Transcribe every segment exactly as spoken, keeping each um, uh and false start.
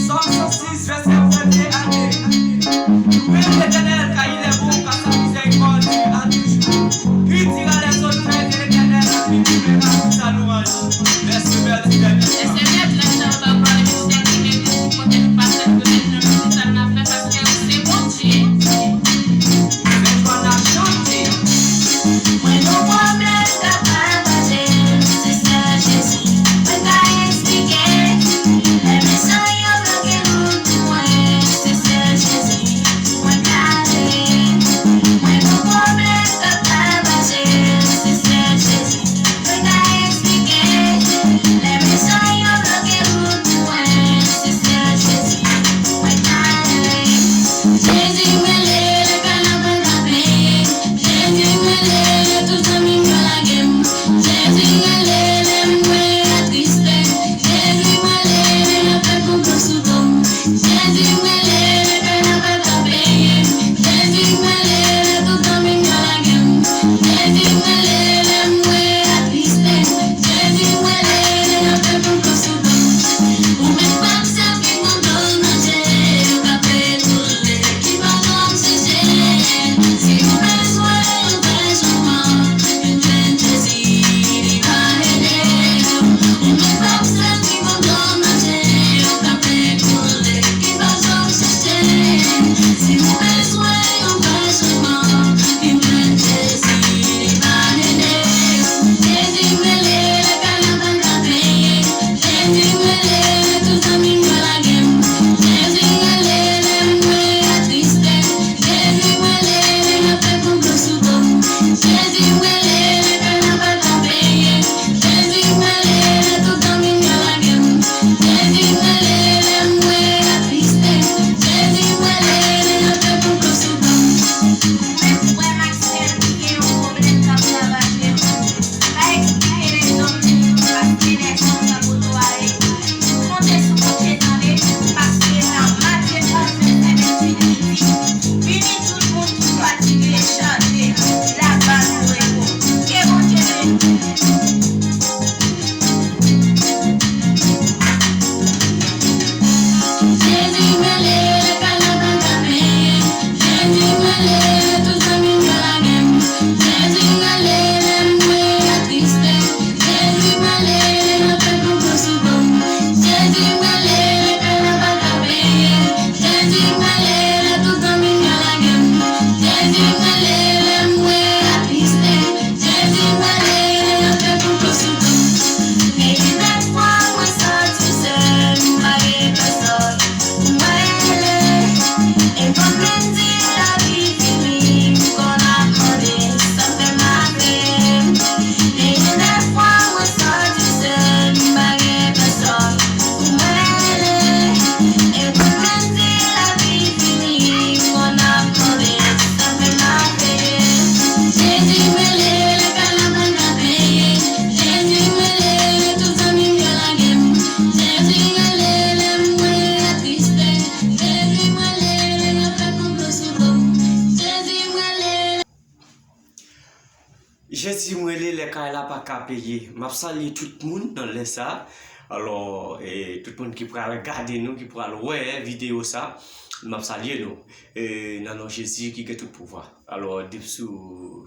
Sòm san sis, vèsè vennde a de. Louez l'Éternel, car il est bon, car sa miséricorde dure à toujours. Qui dira les honneurs de l'Éternel, à qui trouvera sa louange? Vèsè vennde. Lè Senyè trèt nan pawòl misye ki mete sou kote nou pa fè konnen nan mizik sa n ap fè, paske ou se Bondye. Fè jwa n ap chante. Mwen gon pwoblèm k ap ravaje m, se sèl Jezi mwen ka eksplike. Lè mechan yo bloke wout mwen, se sèl Jezi mwen ka rele. Mwen gon pwoblèm k ap ravaje m, se sèl Jezi mwen ka eksplike. Lè mechan yo bloke wout mwen, se sèl Jezi mwen ka rele. Jezi mwen rele, lè kay la pa ka peye. Jezi mwen rele, lè tout zanmi m yo lage m. Jezi mwen rele, lè m wè atriste. Jezi mwen rele, lè pèp konplo sou do m. Jezi mwen rele, lè kay la pa ka peye. Jezi mwen rele, lè tout zanmi m yo lage m. Jezi mwen rele, lè m wè atriste. Jezi mwen rele, lè pèp konplo sou do m. Ou menm k ap sèvi konplo manje, yo k ap retoune, ki pa janm chèche. Si ou bezwen yon fè chanjman, vin jwenn Jezi, li ka ede w. Ou menm k ap sèvi konplo manje, yo k ap retoune, ki pa janm chèche. Si ou bezwen yon fè chanjman, vin jwenn Jezi, li ka ede w. Jezi m rele, lè kay la pa ka peye. Jezi m rele, lè tout zanmi m yo lage m. Jezi m rele, lè m wè atriste. Jezi m rele, lè pèp konplo sou do m. Jezi m rele, lè kay la pa ka peye. Jezi m rele, lè tout zanmi m yo lage m. Jezi m rele, lè m wè atriste. Jezi m rele, lè pèp konplo sou do m. Ou menm frè m ak sè m ki gen yon pwoblèm k ap ravaje w, pa eksplike lèzòm, paske lèzòm ka poto ale. Konte sou Bondye tande, paske nan Matye onz, vèsè venntuit, li di, vini tout moun ki fatige e chaje, l ap ba nou repo. Ke Bondye beni w. Jezi m rele, lè kay la pa ka peye. Jezi m rele, lè tout zanmi m yo lage m. Jezi m rele, lè m wè atriste. Jezi m rele, lè pèp konplo sou do m. Jezi m rele, lè kay la pa ka peye. Jezi m rele, lè tout zanmi m yo lage m. Jezi m rele, lè m wè atriste. Jezi m rele, lè pèp konplo sou do m. Gen de fwa mwen santi sèl, m pa gen pèsòn pou mwen rele. E kòm lè m di lavi fini, m konn ap mande sa fè m ap peye. Gen de fwa mwen santi sèl, m pa gen pèsòn pou mwen rele. E kòm lè m di lavi fini, m konn ap mande sa fè m ap peye. Jezi m rele, lè kay la pa ka peye. Jezi m rele, lè tout zanmi m yo lage m. Jezi m rele, lè m wè atriste. Jezi m rele, lè yo fè konplo sou do m. Jezi m rele. Jezi m rele, lè kay la pa ka peye. M ap salye tout moun nan lè sa. Alò, e, tout moun ki pral gade nou, ki pral wè videyo sa, m ap salye nou. E, nan non Jezi ki gen tout pouvwa. Alò, depi sou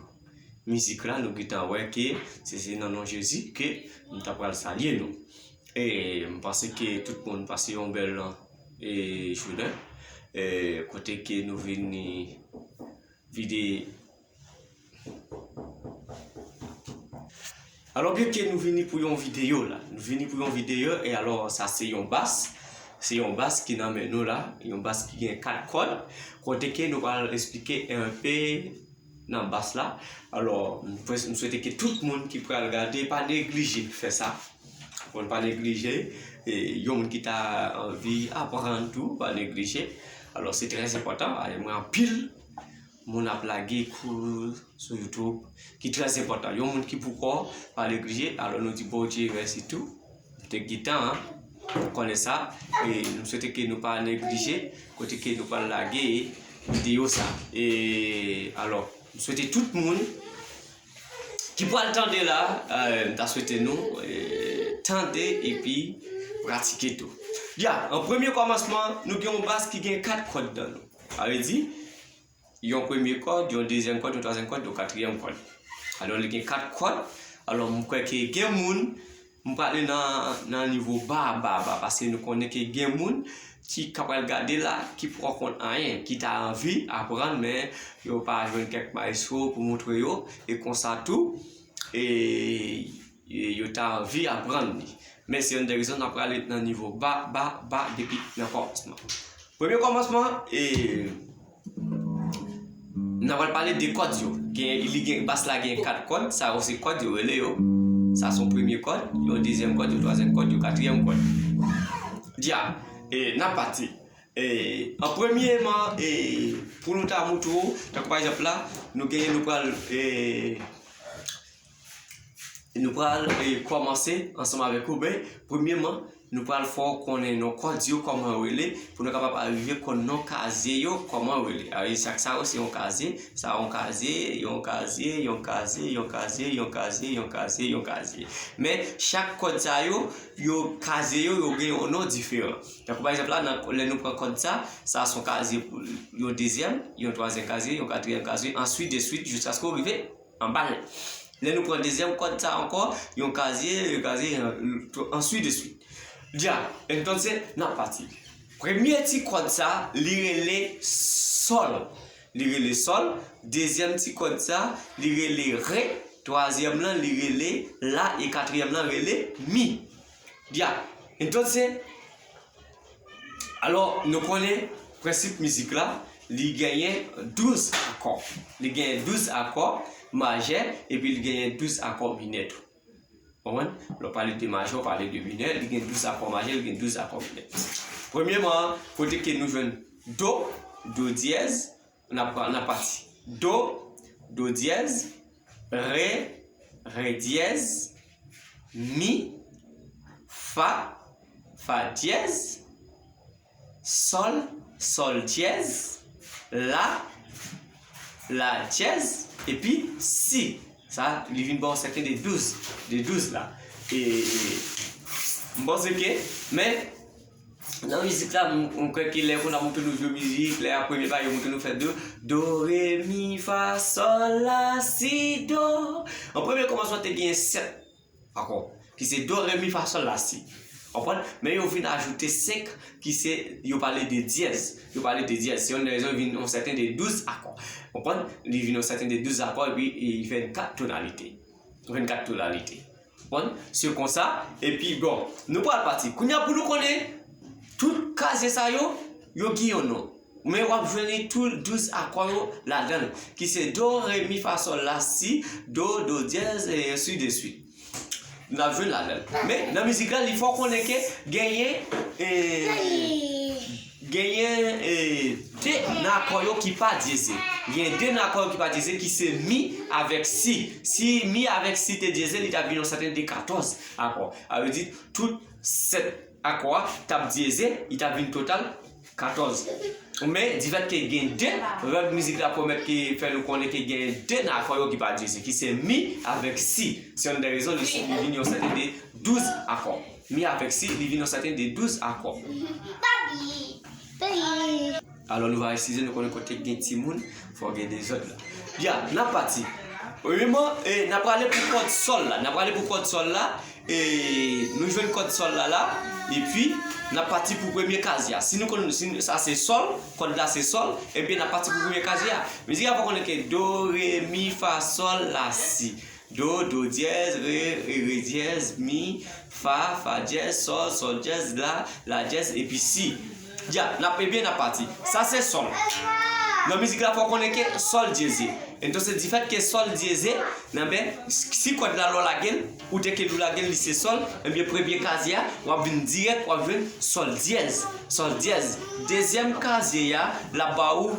mizik la, nou gentan wè ke se, se nan non Jezi ke m ta pral salye nou. E m panse ke tout moun pase yon bèl, e, jounen, e, kote ke nou vini vide. Alò, byen ke nou vini pou yon videyo la, nou vini pou yon videyo, e alò, sa se yon bas, se yon bas ki nan men nou la, yon bas ki gen kat kòd, kote ke nou pral esplike enpe nan bas la. Alò, m pre-, m swete ke tout moun ki pral gade pa neglije fè sa. Moun pa neglije, e, yon moun ki ta anvi aprann tou, pa neglije. Alò, se trè enpòtan, e mwen anpil moun ap lage kou sou YouTube, ki trè enpòtan. Yon moun ki poko, pa neglije, alò nou di Bondye mèsi tou. Te gentan konnen sa, e m swete ke nou pa neglije kote ke nou pral lage videyo sa. E alò, m swete tout moun ki pral tande la, eh, m ta swete nou, eh, tande epi pratike tou. Ya, an premye kòmansman, nou gen yon bas ki gen kat kòd nan nou. Sa vle di, yon premye kòd, yon dezyèm kòd, yon twazyèm kòd, yon katriyèm kòd. Alò, li gen kat kòd. Alò, m kwè ke gen moun, m prale nan, nan nivo ba, ba, ba, paske nou konnen ke gen moun ki ka pral gade la, ki poko konn anyen, ki ta anvi aprann, men yo pa jwenn kèk maestro pou montre yo, e konsa tou, e, e yo ta anvi aprann li. Men se youn de rezon n ap prale nan nivo ba, ba, ba, depi nan kòmansman. Premye kòmansman, e, n ap pral pale de kòd yo. Gen, li gen, bas la gen kat kòd, sa yo se kòd yo rele yo. Sa se yon premye kòd, yon dezyèm kòd, yon twazyèm kòd, yon katriyèm kòd. Dya, e, n ap pati. E, an premyeman, e, pou nou ta montre w, tankou pa egzanp la, nou genyen, nou pral, e, nou pral, e, kòmanse ansanm avèk ou, men, premyeman, nou pral fè w konnen non kòd yo, kòman yo rele, pou nou kapab arive konn non kazye yo, kòman yo rele. A, e, chak sa yo se yon kazye, sa yon kazye, yon kazye, yon kazye, yon kazye, yon kazye, yon kazye, yon kazye. Men, chak kòd sa yo, yo, kazye yo, yo gen yon non diferan. Tankou pa egzanp la, nan, lè nou pran kòd sa, sa se yon kazye pou yon dezyèm, yon twazyèm kazye, yon katriyèm kazye, answit de swit, jiskaske w rive anba l. Lè nou pran dezyèm kòd sa ankò, yon kazye, yon kazye, answit de swit. Dya, entonse, n ap pati. Premye ti kòd sa, li rele sòl. Li rele sòl. Dezyèm ti kòd sa, li rele re. Twazyèm lan, li rele la. E katriyèm lan rele mi. Dya. Entonse, alò, nou konnen prensip mizik la, li genyen douz akò. Li genyen douz akò majè, epi li genyen douz akò minè tou. Konprann? Lè w pale de majè, w pale de minè, li gen douz akò majè, li gen douz akò minè. Premyeman, kote ke nou jwenn do, do dyèz, n ap, n ap pati. Do, do dyèz, re, re dyèz, mi, fa, fa dyèz, sòl, sòl dyèz, la, la dyèz, epi si. Sa, li vin ba w sèten de douz, de douz la. E, e, m panse ke, men, nan mizik la, m, m kwè ke lè konn ap montre nou jwe mizik, lè a premye pa, yo montre nou fè do, do, re, mi, fa, sòl, la, si, do. An premye kòmansman, te gen sèt akò, ki se do, re, mi, fa, sòl, la, si. Konprann? Men yo vin ajoute senk, ki se, yo pale de dyèz. Yo pale de dyèz. Se youn nan rezon vin yon sèten de douz akò. Konprann? Li vin yon sèten de douz akò, epi, e, li fè vennkat tonalite. Vennkat tonalite. Konprann? Se konsa. Epi, bon, nou pral pati. Kounye a pou nou konnen, tout kazye sa yo, yo gen yon non. Men w ap jwenn li tou douz akò yo ladan l, ki se do, re, mi, fa, sòl, la, si, do, do dyèz, e ensi de swit. N ap jwenn ladan l. Men, nan mizik la, li fè w konnen ke genyen, e, genyen, e, de nan akò yo ki pa dyeze. Gen de nan akò yo ki pa dyeze, ki se mi avèk si. Si mi avèk si te dyeze, li t ap vin yon sèten de katòz akò. Sa vle di, tout sèt akò a t ap dyeze, li t ap vin total katòz. Men, difèt ke gen de, règ mizik la pèmèt ke fè nou konnen ke gen de nan akò yo ki pa dyeze, ki se mi avèk si. Se youn de rezon li, li vin yon sèten de douz akò. Mi avèk si, li vin yon sèten de douz akò. Alò, nou va eskize, nou konnen kote gen timoun, fò gen dezòd la. Ya, n ap pati. Premyeman, e, n ap prale pou kòd sòl la. N ap prale pou kòd sòl la. E, nou jwenn kòd sòl la la. Epi, n ap pati pou premye kazye a. Si nou konn, si nou, sa se sòl, kòd la se sòl, ebyen, n ap pati pou premye kazye a. Mizik la fè w konnen ke do, re, mi, fa, sòl, la, si. Do, do dyèz, re, re, re dyèz, mi, fa, fa dyèz, sòl, sòl dyèz, la, la dyèz, epi si. Ya, n ap, ebyen, n ap pati. Sa se sòl. Nan mizik la, fò w konnen ke sòl dyeze. Entonse, difèt ke sòl dyeze, nan men, si kòd la lè w lage l, ou te ke ou lage l, li se sòl, ebyen, premye kazye a, w ap vin dirèk, w ap jwenn sòl dyèz. Sòl dyèz. Dezyèm kazye a, l ap ba ou,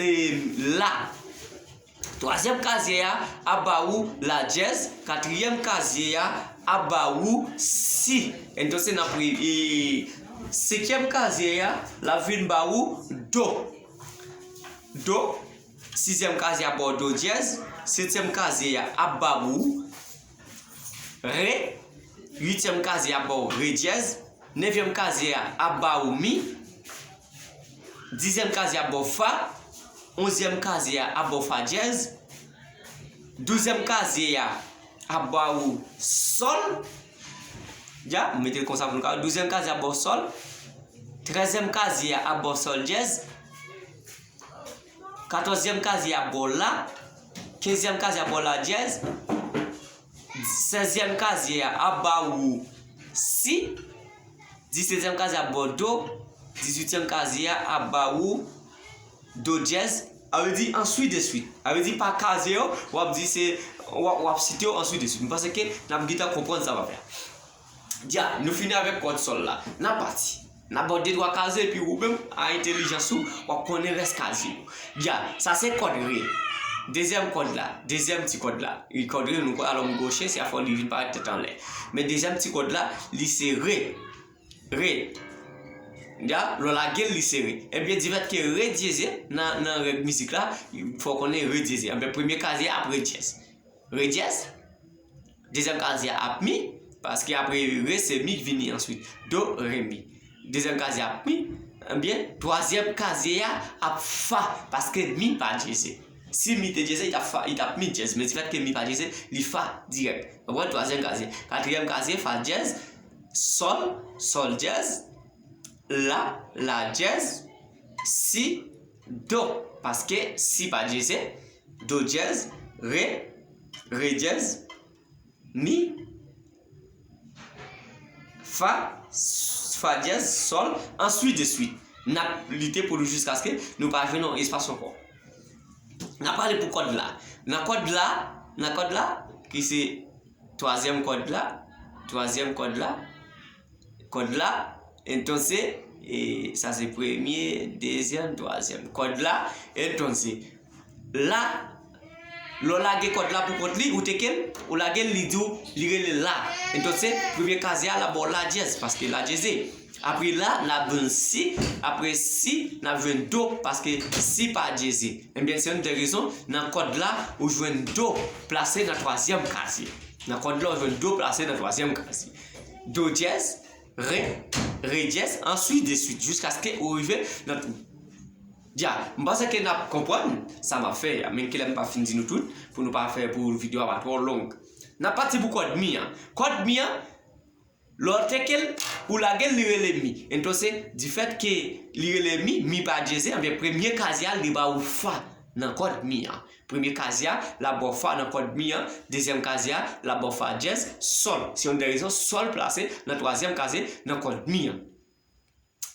e, la. Twazyèm kazye a ap ba ou la dyèz, katriyèm kazye a ap ba ou si. Entonse n ap re-, e, senkyèm kazye a, l ap vin ba ou do. Do, sizyèm kazye a ap ba ou do dyèz, Setyèm kazye a ap ba ou re. Uityèm kazye a ap ba w re dyèz. Nevyèm kazye a ap ba ou mi. Dizyèm kazye a ap ba w fa. Onzyèm kazye a ap ba w fa dyèz. Douzyèm kazye a ap ba ou sòl. Ya, m mete l konsa pou nou ka wè. Douzyèm kazye a ap ba w sòl. Trèzyèm kazye a ap ba w sòl dyèz. Katòzyèm kazye a ap ba w la. Kenzyèm kazye a ap ba w la dyèz. Sèzyèm kazye a ap ba ou si. Disnevyèm kazye a ap ba w do. Dizuityèm kazye a ap ba ou do dyèz. A vle di, answit de swit. A vle di, pa kazye yo, w ap di se, w ap, w ap site yo answit de swit. M panse ke n ap gentan konprann sa m ap fè a. Dja, nou fini avèk kòd sòl la. N ap pati. N ap ba w de twa kazye, epi ou menm, a entèlijans ou, w ap konnen rès kazye yo. Dja, sa se kòd re. Dezyèm kòd la, dezyèm ti kòd la. Wi, kòd re, nou konn alòm goche, se a fè li vin parèt tèt anlè. Men dezyèm ti kòd la, li se re. Re. Dja, lè w lage l, li se re. Ebyen, difèt ke re dyeze nan, nan règ mizik la, fò w konnen re dyeze. Ebyen, premye kazye ap re dyèz. Re dyèz. Dezyèm kazye a ap mi, paske apre re, se mi k vini answit. Do, re, mi. Dezyèm kazye a ap mi. Ebyen, twazyèm kazye a ap fa, paske mi pa dyeze. Si mi te dyeze, li t ap fa, li t ap mi dyèz. Men difèt ke mi pa dyeze, li fa dirèk. Konprann? Twazyèm kazye. Katriyèm kazye, fa dyèz, sòl, sòl dyèz, la, la dyèz, si, do. Paske si pa dyeze, do dyèz, re, re dyèz, mi, fa, fa dyèz, sòl, answit de swit. N ap lite pou nou jiskaske nou pa jwenn yon espas ankò. N ap prale pou kòd la. Nan kòd la, nan kòd la, ki se twazyèm kòd la, twazyèm kòd la, kòd la, entonse, e, sa se premye, dezyèm, twazyèm. Kòd la, entonse, la, lè w lage kòd la pou kont li, ou teke l, ou lage l, li di w, li rele la. Entonse, premye kazye a, l ap ba w la dyèz, paske la dyeze. Apre la, n ap jwenn si, apre si, n ap jwenn do, paske si pa dyeze. Ebyen, se youn dè rezon, nan kòd la, ou jwenn do plase nan twazyèm kazye. Nan kòd la, ou jwenn do plase nan twazyèm kazye. Do dyèz, re, re dyèz, answit de swit, jiskaske ou rive nan. Dja, m panse ke n ap konprann sa m ap fè a, men kilè m pa fin di nou tout, pou nou pa fè, pou videyo a pa twò long. N ap pati pou kòd mi an. Kòd mi an, lè w teke l, ou lage l, li rele mi. Entonse, difèt ke li rele mi, mi pa dyeze, ebyen, premye kazye a, li ba ou fa nan kòd mi an. Premye kazye a, l ap ba w fa nan kòd mi an. Dezyèm kazye a, l ap ba w fa dyèz, sòl. Se youn dè rezon sòl plase nan twazyèm kazye nan kòd mi an.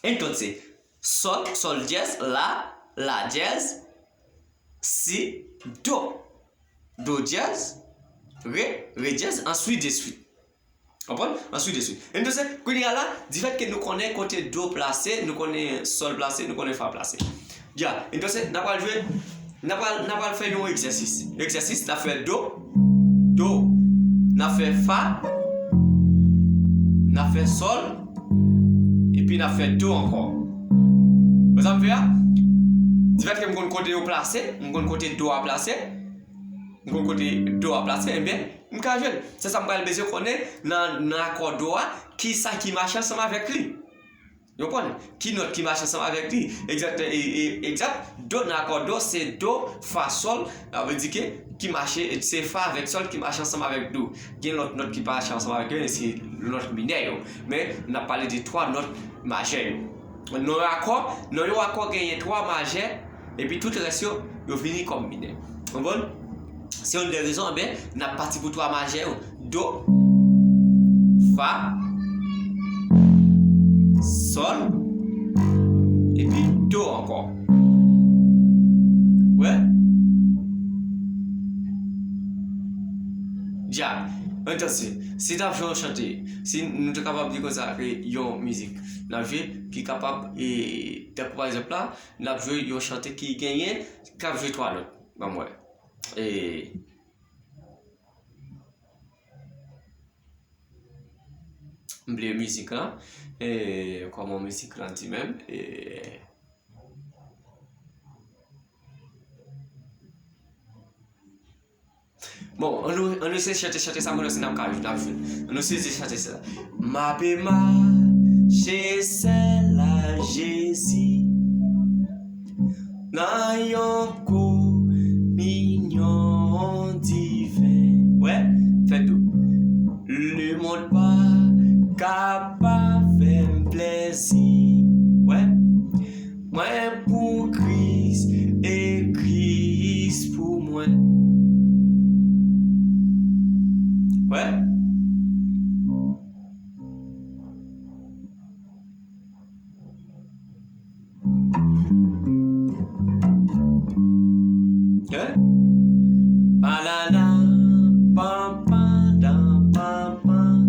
Entonse, sòl, sòl dyèz, la, la dyèz, si, do. Do dyèz, re, re dyèz, answit de swit. Konprann? Answit de swit. Entonse, kounye a la, difèt ke nou konnen kote do plase, nou konnen sòl plase, nou konnen fa plase. Dja, entonse, n a pral jwe, n a pral, n a pral fè yon egzèsis. Egzèsis, n a fè do, do, n a fè fa, n a fè sòl, epi n a fè do ankò. Wè sa m fè a? Difèt ke m konn kote yo plase, m konn kote do a plase, m konn kote do a plase, ebyen, m ka jwe l. Se sa m pral bezwen konnen nan, nan akò do a, ki sa ki mache ansanm avèk li. Yo konn ki nòt ki mache ansanm avèk li. Egzanp, e, e, egzanp, do nan akò do, se do, fa, sòl. Sa vle di ke ki mache, se fa avèk sòl ki mache ansanm avèk do. Gen lòt nòt ki mache ansanm avèk yo, e se nòt minè yo. Men, n ap pale de twa nòt majè yo. Nan yon akò, nan yon akò genyen twa majè, epi tout rès yo, yo vini kòm minè. Konprann? Se youn dè rezon, enben, n ap pati pou twa majè yo. Do, fa, sòl, epi do ankò. Wè? Dja. Entonse, si n ap jwe yon chante, si nou te kapab di konsa ke yon mizik n ap jwe ki kapab, e, tankou pa egzanp la, n ap jwe yon chante ki genyen, k ap jwe twa nòt. Ban m wè. E, m bliye mizik lan. E, kòman mizik lan di menm? E, m bliye mizik lan. E, kòman mizik lan di menm? E, Bon, ann nou, ann nou se chante, chante sa, mwen si n ap ka, n ap jwenn. Ann nou se chante sa. M ape mache sèl a Jezi. Nan yon kominyon diven. Wè, fè dou. Lemonn pa ka pa fè m plezi. Wè. Mwen pou Kris e Kris pou mwen. Wè. Hein? Palala, pam, pam, dan, pam, pam.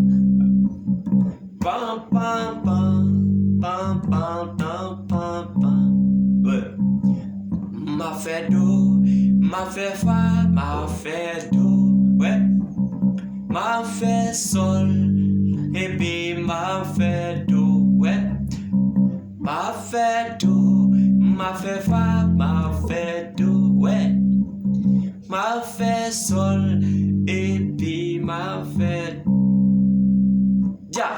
Pam, pam, pam, pam, pam, pam, pam, pam. Wè. M ap fè do, m ap fè fa, m ap fè do. Wè. M ap fè sòl, epi m ap fè do. Wè. M ap fè do, m ap fè fa, m ap fè do, wè. M ap fè sòl, epi m ap fè dja.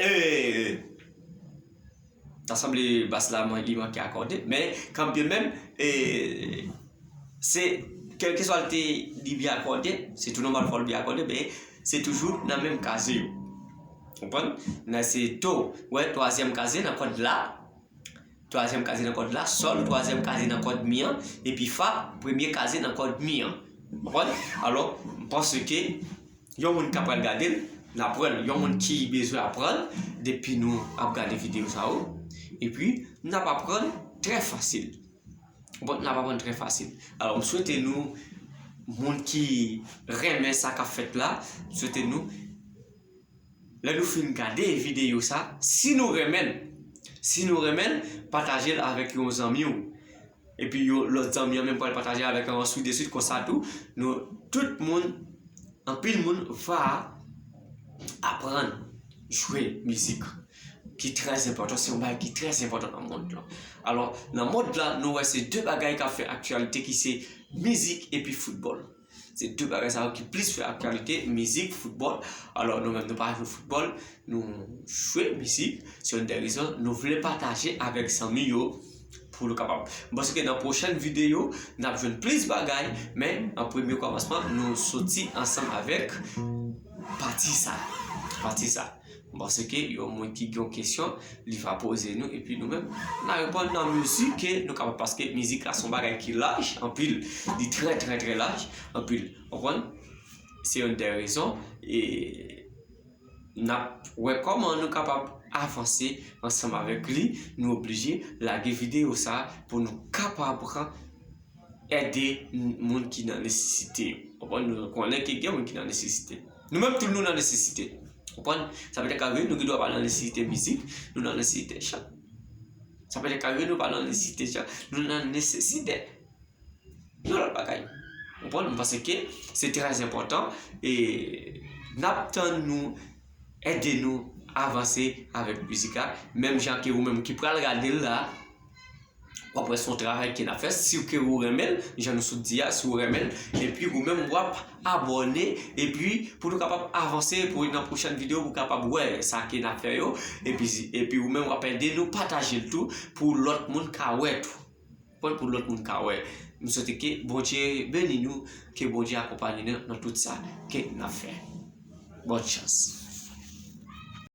E, ta sanble bas la, man, li manke akòde, men kanmenm, e, se, kèlkeswa l te, li byen akòde, se tou nòmal fò l byen akòde, men se toujou nan menm kaze yo. Konprann? Nan se do, wè, twazyèm kaze nan kòd la. Twazyèm kaze nan kòd la, sòl, twazyèm kaze nan kòd mi an, epi fa, premye kaze nan kòd mi an. Konprann? Alò, m panse ke yon moun k ap pral gade l, n ap wè l, yon moun ki bezwen aprann, depi nou ap gade videyo sa yo, epi n ap aprann trè fasil. Bon, n ap aprann trè fasil. Alò, m swete nou, moun ki renmen sa k ap fèt la, m swete nou, lè nou fin gade videyo sa, si nou renmen l, si nou renmen l, pataje l avèk yon zanmi w. Epi yon lòt zanmi an menm pral pataje avèk yon, ensi de suite, konsa tou, nou, tout moun, anpil moun va aprann jwe mizik, ki trè enpòtan, se yon bagay ki trè enpòtan nan mond lan. Alò, nan mond la, nou wè se de bagay k ap fè aktyalite, ki se mizik epi foutbòl. Se de bagay sa yo ki plis fè aktyalite, mizik, foutbòl. Alò, nou menm, nou pa jwe foutbòl, nou jwe mizik. Se youn dè rezon nou vle pataje avèk zanmi yo pou nou kapab. M panse ke nan pwochèn videyo, n ap jwenn plis bagay, men an premye kòmansman, nou soti ansanm avèk pati sa. Pati sa. M panse ke yon moun ki gen yon kesyon, li va poze nou, epi nou menm, n a reponn nan mezi ke nou kapab, paske mizik la se yon bagay ki laj anpil, li trè, trè, trè laj anpil. Konprann? Se youn dè rezon, e n ap wè kòman nou kapab avanse ansanm avèk li, nou oblije lage videyo sa pou nou kapab pran ède moun ki nan nesesite yo. Konprann? Nou konnen ke gen moun ki nan nesesite. Nou menm tou nou nan nesesite. Konprann? Sa petèt ka rive nou gen dwa pa nan nesesite mizik, nou nan nesesite chan. Sa petèt ka rive nou pa nan nesesite chan, nou nan nesesite yon lòt bagay. Konprann? M panse ke se trè enpòtan e n ap tann nou ède nou avanse avèk mizik la, menm jan ke ou menm ki pral gade l la, w ap wè se yon travay ke n ap fè, si ke ou renmen l, jan nou sot di a, si ou renmen l, epi ou menm w ap abòne, epi pou nou kapab avanse, pou nan pwochèn videyo, pou kapab wè sa ke n ap fè yo, epi, epi ou menm w ap ede nou pataje l tou, pou lòt moun ka wè tou. Pran pou lòt moun ka wè. M swete ke Bondye beni nou, ke Bondye akonpaye nou nan tout sa ke n ap fè. Bòn chans.